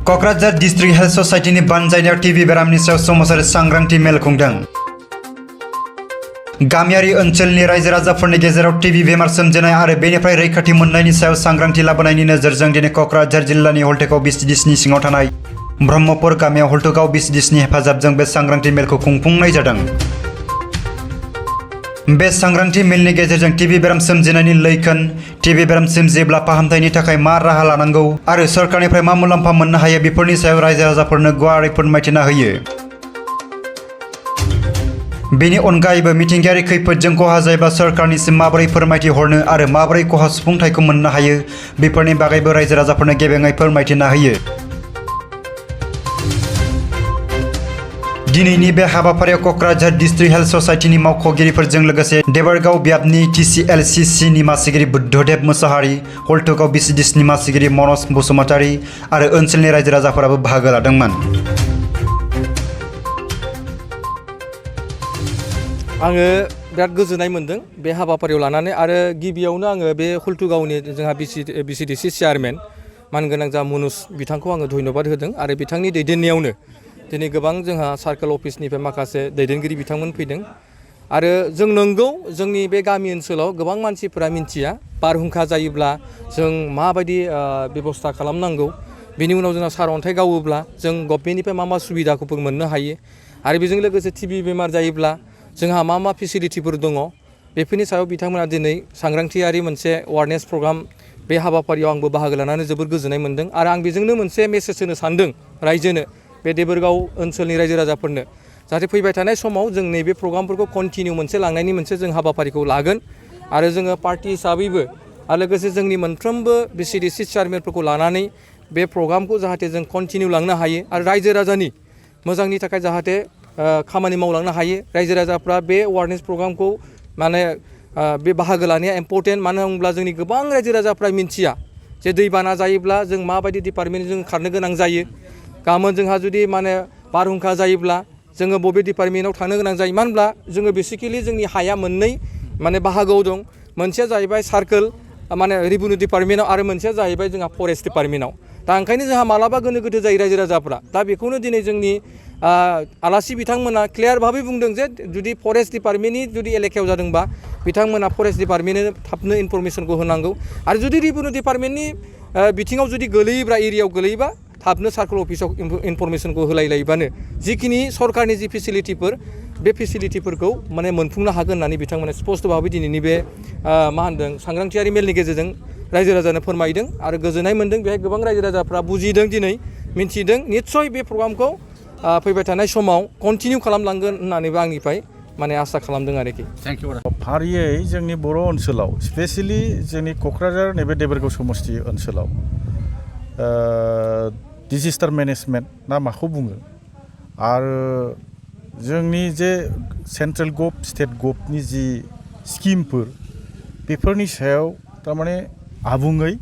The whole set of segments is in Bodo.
कक्राझार डिस्ट्रिक्ट हेल्थ ससाइटिनि बानजायनायाव टिबि बेरामनि सायाव समाजारि सांग्रांथि मेल खुंदों। गामियारि ओनसोलनि रायजो राजाफोरनि गेजेराव टिबि बेमार सोमजिनाय आरो बेनिफ्राय रैखाथि मोननायनि सायाव सांग्रांथि लाबोनायनि नोजोरजों दिनै कक्राझार जिल्लानि हल्थुगाव बिसिडिसिनि सिङाव थानाय ब्रह्मपुर गामियाव हल्थुगाव बिसिडिसिनि हेफाजाबजों बे सांग्रांथि मेलखौ खुंफुंनाय जादों। बे सांग्रांथि मेलनि गेजेरजों टिबि बेराम सोमजिनायनि लैखोन, टिबि बेराम सोमजियोब्ला फाहामथायनि थाखाय मा राहा लानांगौ आरो सरकारनिफ्राय मा मुलाम्फा मोननो हायो बेफोरनि सायाव रायजो राजाफोरनो गुवारै फोरमायथिना होयो। बेनि अनगायैबो मिथिंगायारि खैफोदजों खहा जायोब्ला सरकारनिसिम माबोरै फोरमायथि हरनो आरो माबोरै खहा सुफुंथायखौ मोननो हायो बेफोरनि बागैबो रायजो राजाफोरनो गेबेङै फोरमायथिना होयो। दिनैनि बे हाबाफारियाव कक्राझार डिस्ट्रिक्ट हेल्थ ससाइटिनि मावख'गिरिफोरजों लोगोसे देबरगाव ब्याबनि TCLCCनि मासिगिरि बुद्धदेब मुसाहारि, हल्थुगाव बिसिडिसिनि मासिगिरि मनज बसुमतारी आरो ओनसोलनि रायजो राजाफोराबो बाहागो लादोंमोन। आङो बिराद गोजोननाय मोनदों बे हाबाफारियाव लानानै आरो गिबियावनो आङो बे हल्थुगावनि जोंहा बिसिडिसि चेयारमेन मानगोनां जा मनज बिथांखौ आङो धन्यबाद होदों आरो बिथांनि दैदेननायावनो दिनै गोबां जोंहा सार्केल अफिसनिफ्राय माखासे दैदेनगिरि बिथांमोन फैदों आरो जों नंगौ जोंनि बे गामि ओनसोलाव गोबां मानसिफोरा मिन्थिया बारहुंखा जायोब्ला जों माबायदि बेबस्था खालामनांगौ, बेनि उनाव जोंहा सारअन्थाइ गावोब्ला जों गभर्नमेन्टनिफ्राय मा सुबिदाखौ मोननो हायो आरो बेजों लोगोसे टिबि बेमार जायोब्ला जोंहा मा फेसिलिटिफोर दङ बेफोरनि सायाव बिथांमोना दिनै सांग्रांथियारि मोनसे एवारनेस प्रग्राम बे हाबाफारियाव आंबो बाहागो लानानै जोबोर गोजोननाय मोनदों आरो आं बेजोंनो मोनसे मेसेज होनो सानदों रायजोनो, बे देबरगाव ओनसोलनि रायजो राजाफोरनो, जाहाथे फैबाय थानाय समाव जों नैबे प्रग्रामफोरखौ कन्टिनिउ मोनसे लांनायनि मोनसे जों हाबाफारिखौ लागोन आरो जोङो पार्टि हिसाबैबो आरो लोगोसे जोंनि मोनफ्रोमबो बिसिडिसि चेयारमेनफोरखौ लानानै बे प्रग्रामखौ जाहाथे जों कन्टिनिउ लांनो हायो आरो रायजो राजानि मोजांनि थाखाय जाहाथे खामानि मावलांनो हायो। रायजो राजाफ्रा बे एवारनेस प्रग्रामखौ माने बे बाहागो लानाया इम्परटेन्ट, मानो होनोब्ला जोंनि गोबां रायजो राजाफ्रा मिन्थिया जे दैबाना जायोब्ला जों माबायदि डिपार्टमेन्टजों खारनो गोनां जायो, गाबोन जोंहा जुदि माने बारहुंखा जायोब्ला जोङो बबे डिपार्टमेन्टआव थांनो गोनां जायो। मानो होनब्ला जोङो बेसिकेलि जोंनि हाया मोननै माने बाहागोआव दं, मोनसेया जाहैबाय सार्केल माने रेभिनिउ डिपार्टमेन्टआव आरो मोनसेया जाहैबाय जोंहा फरेस्ट डिपार्टमेन्टआव। दा ओंखायनो जोंहा मालाबा गोनो गोथो जायो रायजो राजाफ्रा। दा बेखौनो दिनै जोंनि आलासि बिथांमोना क्लियार भाबै बुंदों जे जुदि फरेस्ट डिपार्टमेन्टनि जुदि एलेकायाव जादोंबा बिथांमोना फरेस्ट डिपार्टमेन्टनो थाबनो इनफरमेसनखौ होनांगौ आरो जुदि रेभिनिउ डिपार्टमेन्टनि बिथिङाव जुदि गोलैयोब्ला एरियायाव गोलैयोबा थाबनो सार्केल अफिसाव इनफरमेसनखौ होलायलायोबानो जिखिनि सरकारनि जि फेसिलिटिफोर बे फेसिलिटिफोरखौ माने मोनफुंनो हागोन होननानै बिथांमोना स्पष्ट भाबै दिनैनि बे मा होनदों सांग्रांथियारि मेलनि गेजेरजों रायजो राजानो फोरमायदों आरो गोजोननाय मोनदों। बेहाय गोबां रायजो राजाफ्रा बुजिदों, दिनै मिन्थिदों। निस्सय बे प्रग्रामखौ फैबाय थानाय समाव कन्टिनिउ खालामलांगोन होननानैबो आंनिफ्राय माने आसा खालामदों आरोखि। Thank you. फारियै जोंनि बर' ओनसोलाव स्पेसियेलि जोंनि क'क्राझार नैबे देबरगाव समस्ति ओनसोलाव डिजास्टार मेनेजमेन्ट ना माखौ बुङो आरो जोंनि जे सेन्ट्रेल स्टेट गभनि जि स्किमफोर बेफोरनि सायाव थारमाने आबुङै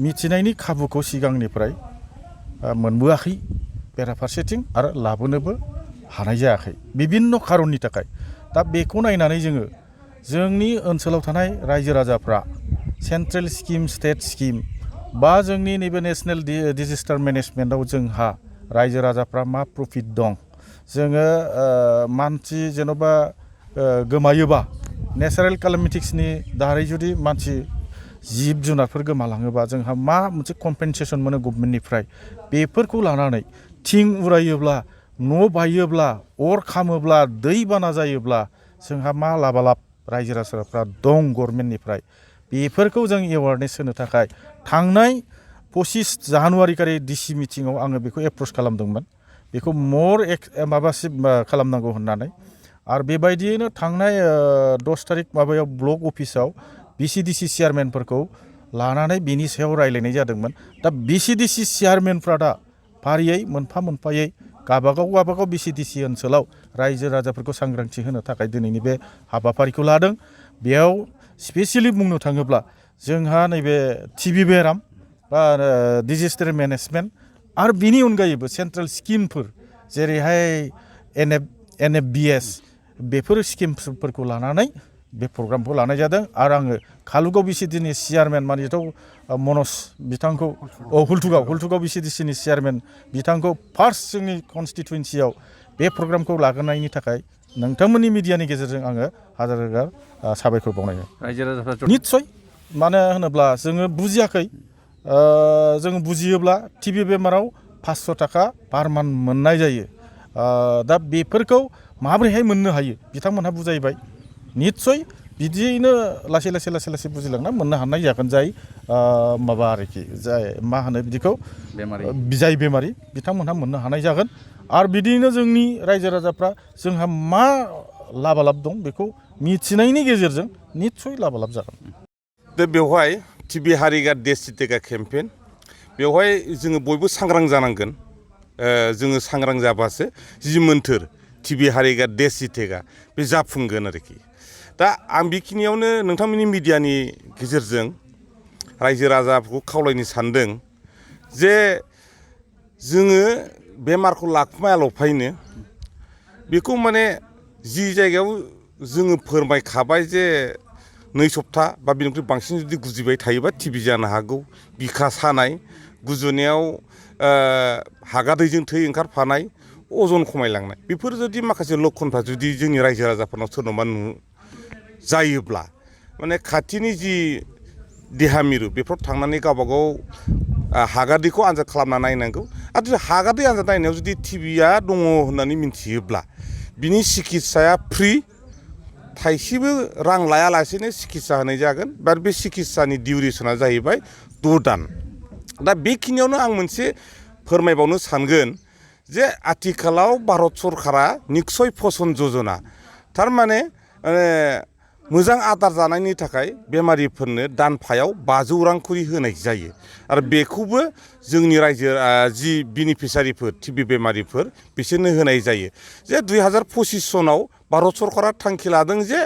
मिथिनायनि खाबुखौ सिगांनिफ्राय मोनबोआखै, बेराफारसेथिं आरो लाबोनोबो हानाय जायाखै बिभिन्न खारननि थाखाय। दा बेखौ नायनानै जोङो जोंनि ओनसोलाव थानाय रायजो राजाफ्रा सेन्ट्रेल स्किम, स्टेट स्किम बा जोंनि नैबे नेसनेल डिजास्टार मेनेजमेन्टआव जोंहा रायजो राजाफ्रा मा प्रफिट दं, जोङो मानसि जेन'बा गोमायोबा नेचारेल केलामिटिसनि दारै जुदि मानसि जिब जुनारफोर गोमालाङोबा जोंहा मा मोनसे कम्पेनसेसन मोनो गभर्नमेन्टनिफ्राय, बेफोरखौ लानानै थिं उरायोब्ला, न' बायोब्ला, अर खामोब्ला, दैबाना जायोब्ला जोंहा मा लाबालाब रायजो राजाफ्रा दं गभर्नमेन्टनिफ्राय, बेफोरखौ जों एवारनेस होनो थाखाय थांनाय 25 जानुवारि डिसि मिटिङाव आङो बेखौ एप्रच खालामदोंमोन, बेखौ मर माबासिम खालामनांगौ होननानै। आरो बेबायदियैनो थांनाय 10 तारिख माबायाव ब्लक अफिसाव बिसिडिसि चेयारमेनफोरखौ लानानै बिनि सायाव रायलायनाय जादोंमोन। दा बिसिडिसि चेयारमेनफ्रा दा फारियै मोनफा मोनफायै गाबागाव बिसिडिसि ओनसोलाव रायजो राजाफोरखौ सांग्रांथि होनो थाखाय दिनैनि बे हाबाफारिखौ लादों। बेयाव स्पेसियेलि बुंनो थाङोब्ला जोंहा नैबे टिबि बेराम बा डिजास्टार मेनेजमेन्ट आरो बिनि अनगायैबो सेन्ट्रेल स्किमफोर जेरैहाय NFBS बेफोर स्किमफोरखौ लानानै बे प्रग्रामखौ लानाय जादों आरो आङो कालुगाव बिसिडिनि चेयारमेन मानेथ' मनज बिथांखौ हुलथुगाव बिसिडिसिनि चेयारमेन बिथांखौ फार्स्ट जोंनि कनस्टिटुवेन्सियाव बे प्रग्रामखौ लाग्रोनायनि थाखाय नोंथांमोननि मिडियानि गेजेरजों आङो हाजार हाजार साबायखर बावनाय रायजो राजाफ्रा निस्सय मानो होनोब्ला जोङो बुजियाखै जों बुजियोब्ला टिबि बेमाराव 500 थाखा पार मान्थ मोननाय जायो दा बेफोरखौ माबोरैहाय मोननो हायो बिथांमोनहा बुजायबाय निस्सय बिदियैनो लासै बुजिलांना मोननो हानाय जागोन जाय माबा आरोखि जाय मा होनो बिदिखौ जाय बेमारि बिथांमोनहा मोननो हानाय जागोन आरो बिदियैनो जोंनि रायजो राजाफ्रा जोंहा मा लाबालाब दं बेखौ मिथिनायनि गेजेरजों निस्सय लाबालाब जागोन दा बेवहाय टिबि हारिगा देसि टिका केम्पेइन बेवहाय जोङो बयबो सांग्रां जानांगोन जोङो सांग्रां जाबासो जि मोन्थोर टिबि हारिगा देसि टिका बे जाफुंगोन आरोखि दा आं बेखिनियावनो नोंथांमोननि मिडियानि गेजेरजों रायजो राजाफोरखौ खावलायनो सानदों जे जोङो बेमारखौ लाखुमायाल'फायनो बेखौ माने जि जायगायाव जोङो फोरमायखाबाय जे 2 सप्ता बा बिनिख्रुइ बांसिन जुदि गुजुबाय थायोबा टिबि जानो हागौ बिखा सानाय गुजुनायाव हागादैजों थै ओंखारफानाय अजन खमायलांनाय बेफोर जुदि माखासे लक्षणफ्रा जुदि जोंनि रायजो राजाफोरनाव सोरनावबा जायोब्ला माने खाथिनि जि देहा मिरु बेफोराव थांनानै गावबागाव हागादैखौ आनजाद खालामना नायनांगौ आरो हागादै आनजाद नायनायाव जुदि टिबिया दङ होननानै मिन्थियोब्ला बिनि सिकित्साया फ्रि थाइसेबो रां लायालासेनो सिकित्सा होनाय जागोन बा बे सिकित्सानि डिउरेसना जाहैबाय 6 दान दा बेखिनियावनो आं मोनसे फोरमायबावनो सानगोन जे आथिखालाव भारत सरकारा निस्सय पसन यजना थारमाने मोजां आदार जानायनि थाखाय बेमारिफोरनो दानफायाव 500 रां खरि होनाय जायो आरो बेखौबो जोंनि रायजो जि बेनिफिसारिफोर टिबि बेमारिफोर बिसोरनो होनाय जायो जे 2025 सनाव भारत सरकारा थांखि लादों जे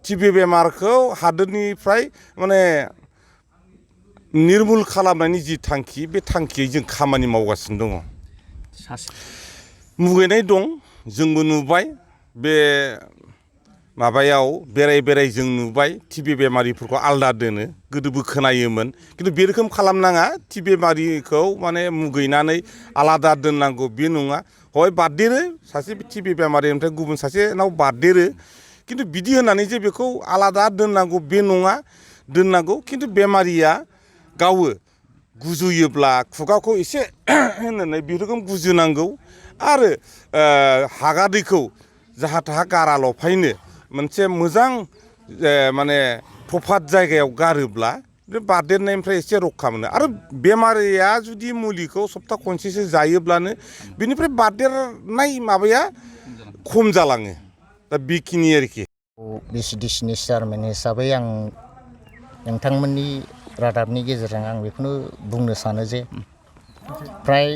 टिबि बेमारखौ हादोरनिफ्राय माने निर्मुल खालामनायनि जि थांखि बे थांखियै जों खामानि मावगासिनो दङ मुगैनाय दं जोंबो नुबाय बे माबायाव बेराय जों नुबाय टिबि बेमारिफोरखौ आलदा दोनो गोदोबो खोनायोमोन खिन्थु बे रोखोम खालामनाङा टिबि बेमारिखौ माने मुगैनानै आलादा दोननांगौ बे नङा हय बारदेरो सासे टिबि बेमारिनिफ्राय गुबुन सासेनाव बारदेरो खिन्थु बिदि होननानै जे बेखौ आलादा दोननांगौ बे नङा दोननांगौ खिन्थु बेमारिया गावो गुजुयोब्ला खुगाखौ एसे होननानै बे रोखोम गुजुनांगौ आरो हागादैखौ जाहा थाहा गाराल'फायनो मोनसे मोजां माने प्रपात जायगायाव गारोब्ला बे बारदेरनायनिफ्राय एसे रक्षा मोनो आरो बेमारिया जुदि मुलिखौ सप्ता खनसेसो जायोब्लानो बिनिफ्राय बारदेरनाय माबाया खम जालाङो दा बेखिनि आरोखि बिसिडिसिनि चेयारमेन हिसाबै आं नोंथांमोननि रादाबनि गेजेरजों आं बेखौनो बुंनो सानो जे फ्राय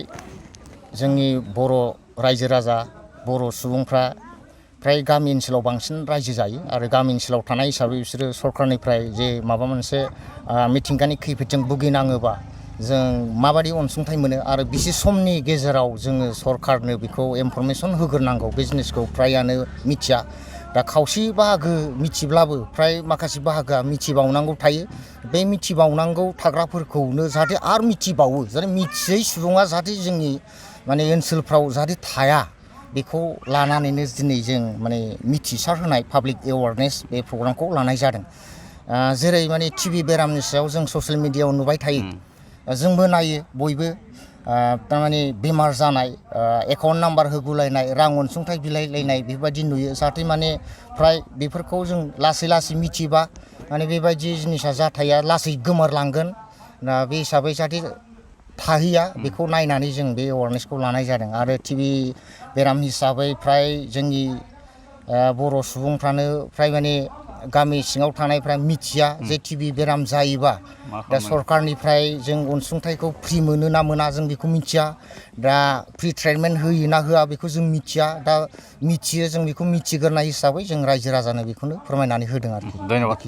जोंनि बर' रायजो राजा बर' सुबुंफ्रा फ्राय गामि ओनसोलाव बांसिन रायजो जायो आरो गामि ओनसोलाव थानाय हिसाबै बिसोरो सरकारनिफ्राय जे माबा मोनसे मिथिंगानि खैफोदजों भुगिनाङोबा जों माबायदि अनसुंथाइ मोनो आरो बेसे समनि गेजेराव जोङो सरकारनो बेखौ इनफरमेसन होग्रोनांगौ बे जिनिसखौ फ्रायानो मिथिया दा खावसे बाहागो मिथिब्लाबो फ्राय माखासे बाहागोआ मिथिबावनांगौ थायो बे मिथिबावनांगौ थाग्राफोरखौनो जाहाथे आरो मिथिबावो जाहाथे मिथियै सुबुङा जाहाथे जोंनि माने ओनसोलफ्राव जाहाथे थाया बेखौ लानानैनो दिनै जों माने मिथिसार होनाय पाब्लिक एवारनेस बे प्रग्रामखौ लानाय जादों जेरै माने टिबि बेरामनि सायाव जों ससियेल मिडियायाव नुबाय थायो जोंबो नायो बयबो थारमाने बेमार जानाय एकाउन्ट नाम्बार होगुलायनाय रां अनसुंथाइ बिलाइलायनाय बेबायदि नुयो जाहाथे माने फ्राय बेफोरखौ जों लासै मिथिबा माने बेबायदि जिनिसा जाथाया लासै गोमोरलांगोन बे हिसाबै जाहाथे थाहैया बेखौ नायनानै जों बे एवारनेसखौ लानाय जादों आरो टिबि बेराम हिसाबै फ्राय जोंनि बर' सुबुंफ्रानो फ्राय माने गामि सिङाव थानायफ्रा मिथिया जे टिबि बेराम जायोबा दा सरकारनिफ्राय जों अनसुंथाइखौ फ्रि मोनो ना मोना जों बेखौ मिथिया दा फ्रि ट्रिटमेन्ट होयो ना होआ बेखौ जों मिथिया दा मिथियो जों बेखौ मिथिग्रोनाय हिसाबै जों रायजो राजानो बेखौनो फोरमायनानै होदों आरोखि।